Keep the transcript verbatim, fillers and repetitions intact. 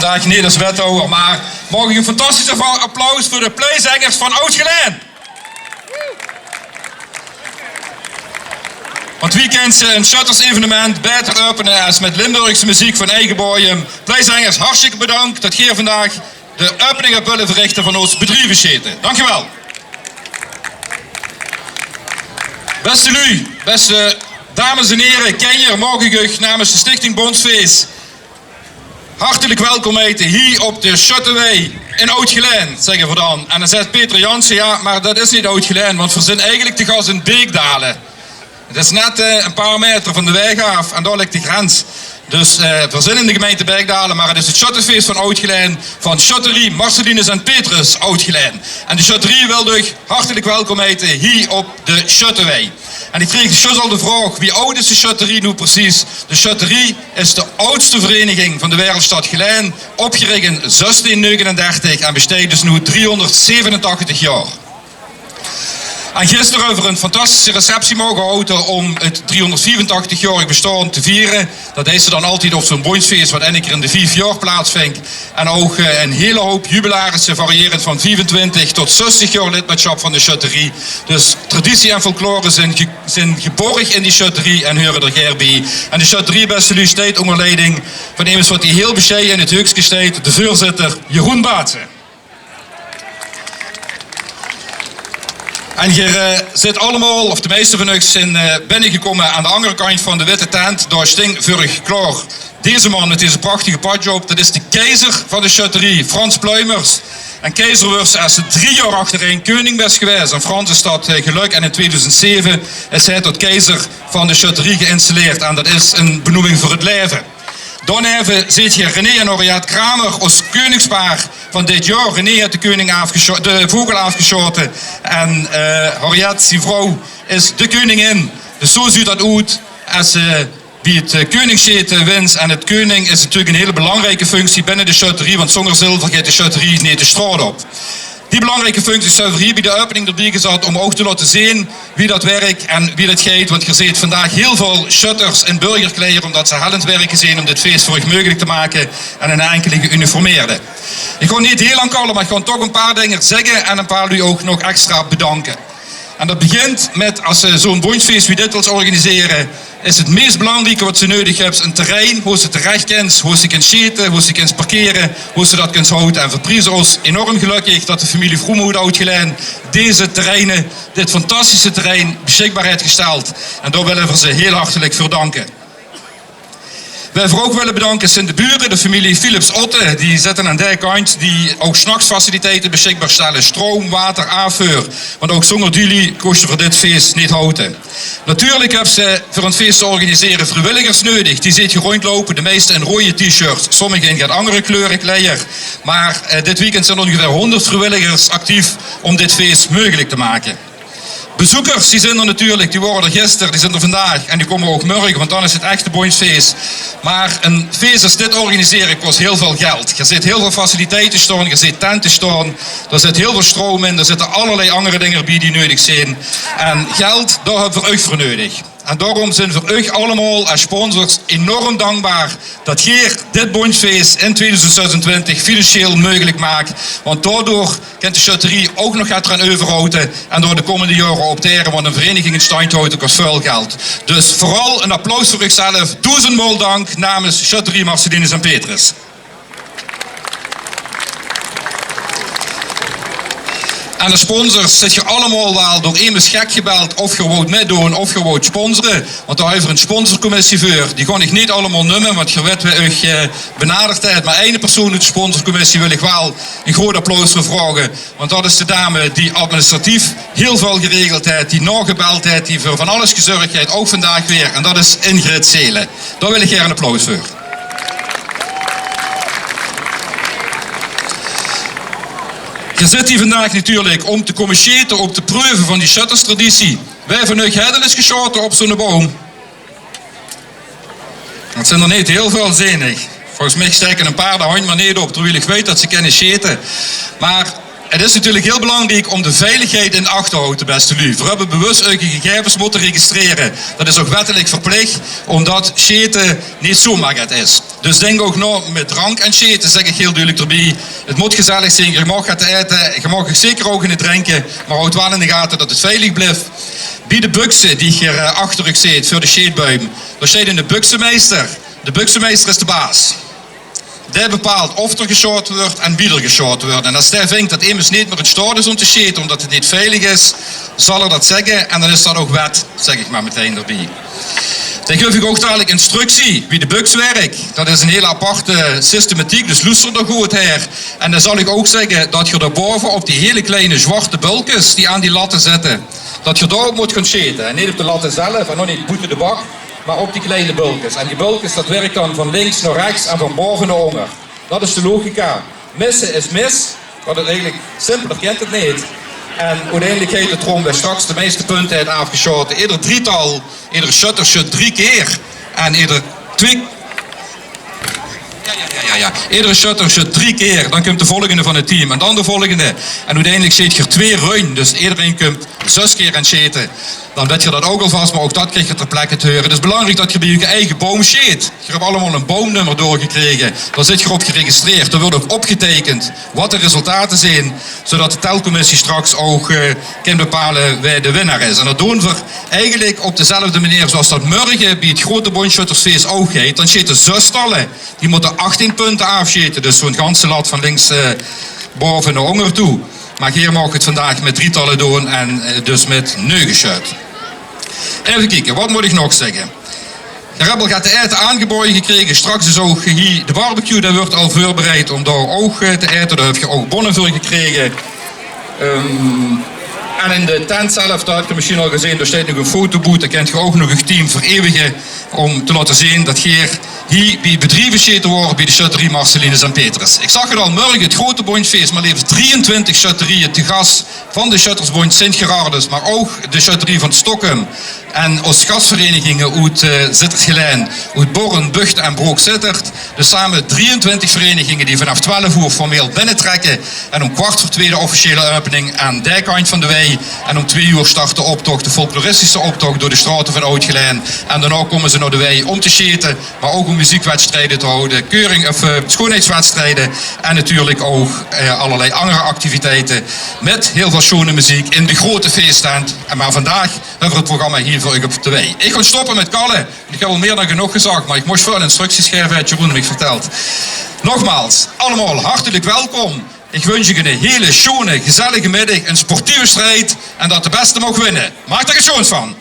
Daag neet es wethouwer, maar maag ich ein fantastisch applaus veur de Pleizengers van Oud-Gelaen. Want wie kènt ze ein sjöttersevenement baeter äöpene es mit Limburgse meziek van eige bojem? Pleizengers, hartstikke bedank det geer vandaag de äöpening höb wille verrichte van ós bedrievesjete. Dankjewel. Beste luuj, beste dames en hiere, kinjer, maag ich uch namens de Stichting Bóndsfees hartelik welkom heite hie op de Sjötterwei in Oud-Gelaen, zègke veer dan. En dan zaet Peter Jansen: "Jao, maar det is neet Oud-Gelaen, want veer zeen eigelik te gas in Beekdaelen." 't Is net, eh, ein paar maeter van de waeg aaf en dao ligk de grens. Dus, eh, veer zeen in de gemeinte Beekdaelen, maar 't is 't sjötterfees van Oud-Gelaen van sjötterie Marcellinus en Petrus Oud-Gelaen. En de sjötterie wilt uch hartelik welkom heite hie op de Sjötterwei. En ich kreeg zjus al de vraog: wie aud is de sjötterie noe precies? De sjötterie is de audste vereniging van de Wereldstad Gelaen, opgerich in zestien neugenendertig en besteit dus noe driehonderdzevenentachtig jaor. En gister höbbe veer ein fantastische receptie moge haoje óm 't driehonderdviefentachtigjaorig bestaon te viere. Det is dan altied op zo'n bóndsfees wat eine kier in de vief jaor plaatsvindj. En ouch, eh, ein hele houp jubilarisse, variërend van viefentwintig tot zestig jaor lidmaatsjap van de sjötterie. Dus traditie en folklore zeen ge-, zeen geborg in die sjötterie en heure d'r gaer bie. En de sjötterie, beste luuj, steit ónger leiding van emes wat hie hiel besjeie in 't heukske steit, de veurzitter Jeroen Baatsen. En geer, eh, zit allemaol, of de meiste van uch zeen, eh, binnegekómme aan de anger kantj van de witte tent. Dao sting veur uch klaor deze man mit deze prachtige patj op. Det is de keizer van de sjötterie, Frans Pluimers. En keizer wurs se es se drie jaor achterein keuning bès gewaes. En Frans is det, eh, gelök. En in tweeduizend zeve is hae tot keizer van de sjötterie geïnstalleerd. En det is ein benoeming veur 't laeve. Daoneve zeet geer René en Henriette Kramer, ós keuningspaar van dit jaor. René haet de keuning aafgesjo-, de vogel aafgesjaote. En, eh, Henriette, zien vrouw, is de keuningin. Dus zo zuut det oet es se bie 't, eh, keuningssjete wins. En 't keuning is natuurlik ein hele belangrieke functie binne de sjötterie, want zónger zilver geit de sjötterie neet de straot op. Die belangrieke functies höbbe veer hie bie de äöpening d'rbie gezat óm ouch te laote zeen wie det wirk en wie det geit. Want geer zeet vandaag hiel väöl sjötters in burgerkleier, ómdet ze hel aan 't wirke zeen óm dit fees veur uch meugelik te make en in enkeling geuniformeerde. Ich gaon neet hiel lang kalle, maar ich gaon toch ein paar dinger zègke en ein paar luuj ouch nog extra bedanke. En det begintj mit, es se zo'n bóndsfees wie dit wils organisere, is 't meis belangrieke wat se neudig höbs ein terrein wo se terech kins, wo se kins sjete, wo se kins parkere, wo se det kins haoje. En veer prieze ós enorm gelökkig det de femilie Vroemen oet Oud-Gelaen deze terreine, dit fantastische terrein, besjikbaar haet gesteld. En dao wille veer ze hiel hartelik veur danke. Wae veer ouch wille bedanke zeen de bure, de femilie Philips-Otten. Die zitte aan dae kantj, die ouch 's nachs faciliteite besjikbaar stelle. Stroum, water, aafveur. Want ouch zónger die luuj kóste veer dit fees neet haoje. Natuurlik höbs se veur ein fees te organisere vriewilligers neudig. Die zeet geer róndjloupe, de meiste in roeje T-shirts, sommige in get anger kleure kleier. Maar, eh, dit weekend zeen óngeveer hóngerd vriewilligers actief óm dit fees meugelik te make. Bezeukers, die zeen d'r natuurlik, die wore d'r gister, die zeen d'r vandaag en die kómme ouch mörge, want dan is 't echte bóndsfees. Maar ein fees es dit organisere kos hiel väöl geldj. Geer zeet hiel väöl faciliteite staon, geer zeet tente staon, dao zit hiel väöl stroum in, dao zitte allerlei anger dinger bie die neudig zeen. En geldj, dao höbbe veer uch veur neudig. En daoróm zeen veer uch allemaol es sponsors enorm dankbaar det geer dit bóndsfees in tweeduizend zesentwintig financieel meugelik maak. Want daodoor kint de sjötterie ouch nog get d'raan euverhaoje en dao de kómmende jaore op taere, want ein vereniging in stand haoje kos väöl geldj. Dus veural ein applaus veur uch zelf. Doezendmaol dank namens sjötterie Marcellinus en Petrus. En de sponsors, zeet geer allemaol waal door emes gek gebeld of geer wouwt mitdoon of geer wouwt sponsore. Want dao höbbe veer ein sponsorcommissie veur. Die gaon ich neet allemaol neume, want geer wèt wae uch, eh, benaderd haet. Maar eine persoon oet de sponsorcommissie wil ich waal ein groeat applaus veur vraoge. Want det is de dame die administratief hiel väöl geregeld haet, die naogebeld haet, die veur van alles gezörg haet, ouch vandaag weer. En det is Ingrid Seelen. Dao wil ich gaer ein applaus veur. Geer zit hie vandaag natuurlik óm te kómme sjete, ouch te preuve van die sjötterstraditie. Wae van uch haet al ins gesjaote op zo'n boum? 't Zeen d'r neet hiel väöl, zeen ich. Volges mich staeke ein paar de handj maar neet op, terwiel ich weit det ze kinne sjete. Maar 't Is natuurlik hiel belangriek óm de veiligheid in Achterhout, bèste luuj. Veer höbbe bewus eur gegevens mótte registrere. Dat is ouch wettelik verplich, ómdat sjete neet zomaar get is. Dus dink ouch nao mit drank en sjete, zègk ich hiel dudelik d'rbie. 't Mót gezellig zeen, geer maag get aete, geer maag zeker ouch get drinke, mer haoj waal in de gate dat 't veilig blief. Bie de bukse die geer, eh, achter uch zeet, veur de sjeetbuim, dao sjteit eine buksemeister. De buksemeister is de baas. Dae bepaalt of d'r gesjaote weurt en wie d'r gesjaote weurt. En es dae vingk dat emes neet mier in sjtaot is óm te sjete, ómdat 't neet veilig is, zal 'r dat zègke. En dan is dat ouch wet, zègk ich mer metein d'rbie. Dan gaef ich ouch dalik instructie wie de buks wirk. Dat is ein hiel aparte systematiek, dus loester dao good haer. En dan zal ich ouch zègke dat geer dao baove op die hiel klein zwarte bölkes die aan die latte zitte, dat geer dao op mót gaon sjete. En neet op de latte zelf en ouch neet boete de bak, mer op die klein bölkes. En die bölkes, dat wirk dan van links nao rechs en van baove nao ónger. Dat is de logica. Misse is mis, wat 't eigelik, simpeler kint 't neet. En oeteindelik geit 't d'róm wae straks de meiste punte haet aafgesjaote. Eder drietal, eder sjötter sjut drie kier. En eder twee... Ja, ja, ja, ja, ja. Eder sjötter sjut drie kier, dan kump de volgende van 't team. En dan de volgende. En oeteindelik zeet geer twee runde, dus ederein kump zös kier aan 't sjete. Dan wèt geer dat ouch alvas, mer ouch dat krieg geer ter plekke te heure. 't Is belangriek dat geer bie eur eige boum sjeet. Geer höb allemaol ein boumnummer doorgekrege. Dao zeet geer op geregistreerd. Dao weurt ouch opgeteikend wat de resultate zeen, zodat de telcommissie straks ouch, eh, kin bepale wae de winnaar is. En dat doon veer eigelik op dezelfde meneer zoals dat mörge bie 't groete bóndsjöttersfees ouch geit. Dan sjete zös stalle, die mótte achtien punte aafsjete. Dus zoe'n ganse lat van links, eh, baove nao ónger toe. Mer geer maag 't vandaag mit drietalle doon en, eh, dus mit neuge sjöt. Effe kieke, wat mót ich nog zègke? Geer höb al get te aete aangebaoje gekrege. Straks is ouch hie de barbecue, dae weurt al veurbereid óm dao ouch, eh, te aete. Dao höb geer ouch bónne veur gekrege. Ehm, en in de tent zelf, dat höb geer mesjien al gezeen, dao sjteit nog ein fotoboot. Dao kint geer ouch nog eur team vereeuwige óm te laote zeen dat geer hie bie Bedrieve Sjete waort bie de sjötterie Marcelinus en Petrus. Ich zag 't al, mörge 't groete bóndsfees, mer leefs drieëntwintig sjötterieë te gas van de Sjöttersbóndj Sint Gerardus, mer ouch de sjötterie van Stokkum en ós gasvereiniginge oet, eh, Zitterd-Gelaen, oet Borren, Buchte en Brook-Zitterd. Dus same drieëntwintig vereiniginge die vanaaf twelf oer formeel binnetrekke en óm kwart veur twee de officiële opening aan dae kantj van de wei. En óm twee oer start de optoch, de folkloristische optoch door de sjtraote van Oud-Gelaen. En daonao kómme ze nao de wei óm te sjete, mer ouch óm muziekwedstrijde te haoje, keuring of, eh, sjoonheidswedstrijde en natuurlik ouch, eh, allerlei anger activiteite mit hiel väöl sjoon meziek in de groete feestent. En mer vandaag höbbe veer 't programma hie veur uch op de wei. Ich gaon stoppe mit kalle. Ich höb al mier dan genóg gezag, mer ich mós väöl instructies gaeve, haet Jeroen mich vertèld. Nogmaals, allemaol hartelik welkom. Ich wunsj uch ein hiele sjoone, gezellige middig, ein sportieve strijd en dat de bèste maag winne. Maak d'r get sjoons van.